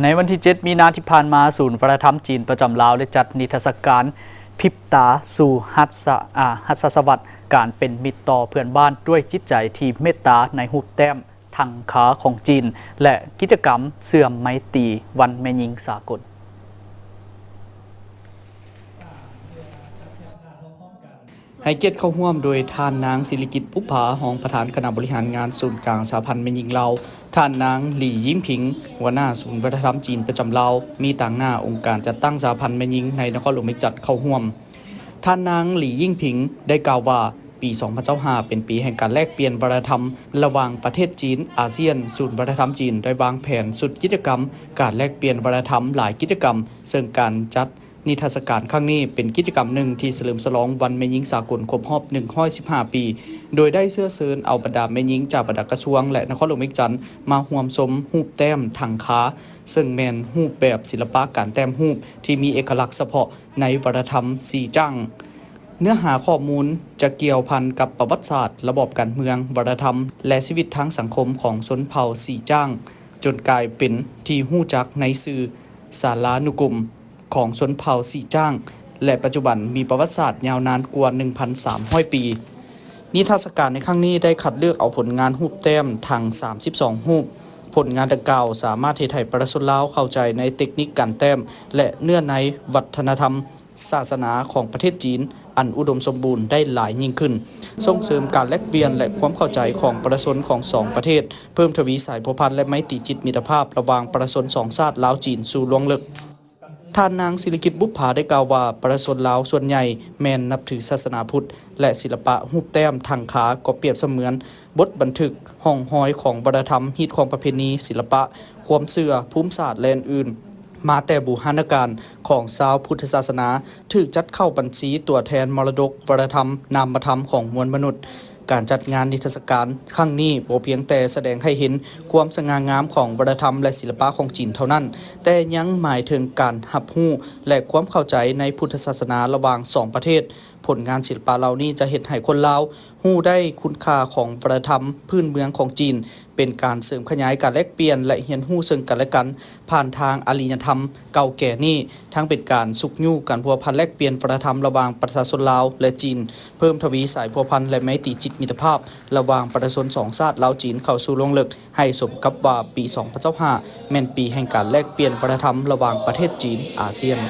ໃນວັນທີເຈັດ ມີນາທີ່ຜ່ານມາ, ສູນວັດທະນະທຳຈີນປະຈຳລາວ ໄດ້ຈັດນິທັດສະການ ພິບຕາສູ່ຮັດສະ ອາ ຮັດສະສະຫວັດ ການເປັນມິດຕໍ່ເພື່ອນບ້ານ ດ້ວຍຈິດໃຈທີ່ເມດຕາ ໃນຮູບແຕ້ມຖັງຄາຂອງຈີນ ແລະ ກິດຈະກຳເຊື່ອມໄມຕີວັນແມ່ຍິງສາກົນ. ໃຫ້ກຽດເຂົ້າຮ່ວມໂດຍທ່ານນາງ ສິລິກິດ ບຸບຜາ ຮອງປະທານຄະນະບໍລິຫານງານສູນກາງສະຫະພັນແມ່ຍິງລາວ, ທ່ານນາງ ຫຼີ ຢິງຜິງ ຫົວໜ້າສູນວັດທະນະທຳຈີນປະຈຳລາວ, ມີຕາງໜ້າອົງການຈັດຕັ້ງສະຫະພັນແມ່ຍິງໃນນະຄອນຫຼວງວຽງຈັນເຂົ້າຮ່ວມ. ທ່ານນາງ ຫຼີ ຢິງຜິງ ໄດ້ກ່າວວ່າ ປີສອງພັນຊາວຫ້າ ເປັນປີແຫ່ງການແລກປ່ຽນວັດທະນະທຳລະຫວ່າງປະເທດຈີນ ອາຊຽນ. ສູນວັດທະນະທຳຈີນໄດ້ວາງແຜນຊຸດກິດຈະກຳການແລກປ່ຽນວັດທະນະທຳຫຼາຍກິດຈະກຳ, ເຊິ່ງການຈັດ ນິທັດສະການຄັ້ງນີ້ເປັນກິດຈະກຳໜຶ່ງທີ່ສະເຫຼີມສະຫຼອງວັນແມ່ຍິງສາກົນຄົບຮອບໜຶ່ງຮ້ອຍສິບຫ້າປີ, ໂດຍໄດ້ເຊື້ອເຊີນເອົາບັນດາແມ່ຍິງຈາກບັນດາກະຊວງ ແລະ ນະຄອນຫຼວງວຽງຈັນ ມາຮ່ວມຊົມຮູບແຕ້ມຖັງຄາ, ເຊິ່ງແມ່ນຮູບແບບສິລະປະການແຕ້ມຮູບທີ່ມີເອກະລັກສະເພາະໃນວັດທະນະທຳສີຈ້າງ. ເນື້ອຫາຂໍ້ມູນຈະກ່ຽວພັນກັບປະຫວັດສາດ, ລະບອບການເມືອງ, ວັດທະນະທຳ ແລະ ຊີວິດທາງສັງຄົມຂອງຊົນເຜົ່າສີຈ້າງ, ຈົນກາຍເປັນທີ່ຮູ້ຈັກໃນຊື່ສາລານຸກົມ ຂອງຊົນເຜົ່າສີຈ້າງ ແລະ ປັດຈຸບັນມີປະຫວັດສາດຍາວນານກວ່າໜຶ່ງພັນສາມຮ້ອຍປີ. ນິທັດສະການໃນຄັ້ງນີ້ໄດ້ຄັດເລືອກເອົາຜົນງານຮູບແຕ້ມທັງສາມສິບສອງຮູບ. ຜົນງານດັ່ງກ່າວສາມາດເຮັດໃຫ້ປະຊາຊົນລາວເຂົ້າໃຈໃນເຕັກນິກການແຕ້ມ ແລະ ເນື້ອໃນວັດທະນະທຳ ສາສະໜາຂອງປະເທດຈີນ ອັນອຸດົມສົມບູນໄດ້ຫຼາຍຍິ່ງຂຶ້ນ, ສົ່ງເສີມການແລກປ່ຽນ ແລະ ຄວາມເຂົ້າໃຈຂອງປະຊາຊົນຂອງສອງປະເທດ, ເພີ່ມທະວີສາຍພົວພັນ ແລະ ໄມຕີຈິດມິດຕະພາບລະຫວ່າງປະຊາຊົນສອງຊາດລາວ-ຈີນສູ່ລວງເລິກ. ທ່ານນາງ ສິລິກິດ ບຸບຜາ ໄດ້ກ່າວວ່າ ປະຊາຊົນລາວສ່ວນໃຫຍ່ແມ່ນນັບຖືສາສະໜາພຸດ ແລະ ສິລະປະຮູບແຕ້ມຖັງຄາກໍປຽບສະເໝືອນບົດບັນທຶກຮ່ອງຮອຍຂອງວັດທະນະທຳ, ຮີດຄອງປະເພນີ, ສິລະປະ, ຄວາມເຊື່ອ, ພູມສາດ ແລະ ອື່ນໆ ມາແຕ່ບູຮານະການຂອງຊາວພຸດທະສາສະໜາ, ຖືກຈັດເຂົ້າບັນຊີຕົວແທນມໍລະດົກວັດທະນະທຳນາມມະທຳຂອງມວນມະນຸດ. ການຈັດງານນິທັດສະການຄັ້ງນີ້ບໍ່ພຽງແຕ່ສະແດງໃຫ້ເຫັນຄວາມສະຫງ່າງາມຂອງວັດທະນະທຳ ແລະ ສິລະປະຂອງຈີນເທົ່ານັ້ນ, ແຕ່ຍັງໝາຍເຖິງການຮັບຮູ້ ແລະ ຄວາມເຂົ້າໃຈໃນພຸດທະສາສະໜາລະຫວ່າງສອງປະເທດ. ຜົນງານສິລະປະເຫຼົ່ານີ້ຈະເຮັດໃຫ້ຄົນລາວຮູ້ໄດ້ຄຸນຄ່າຂອງວັດທະນະທຳພື້ນເມືອງຂອງຈີນ, ເປັນການເສີມຂະຫຍາຍການແລກປ່ຽນ ແລະ ຮຽນຮູ້ເຊິ່ງກັນ ແລະ ກັນ ຜ່ານທາງອາລິຍະທຳເກົ່າແກ່ນີ້, ທັງເປັນການຊຸກຍູ້ການພົວພັນແລກປ່ຽນວັດທະນະທຳລະຫວ່າງປະຊາຊົນລາວ ແລະ ຈີນ, ເພີ່ມທະວີສາຍພົວພັນ ແລະ ໄມຕີຈິດມິດຕະພາບລະຫວ່າງປະຊາຊົນສອງຊາດລາວ-ຈີນເຂົ້າສູ່ລວງເລິກ, ໃຫ້ສົມກັບວ່າປີສອງພັນຊາວຫ້າ ແມ່ນປີແຫ່ງການແລກປ່ຽນວັດທະນະທຳລະຫວ່າງປະເທດຈີນ-ອາຊຽນ.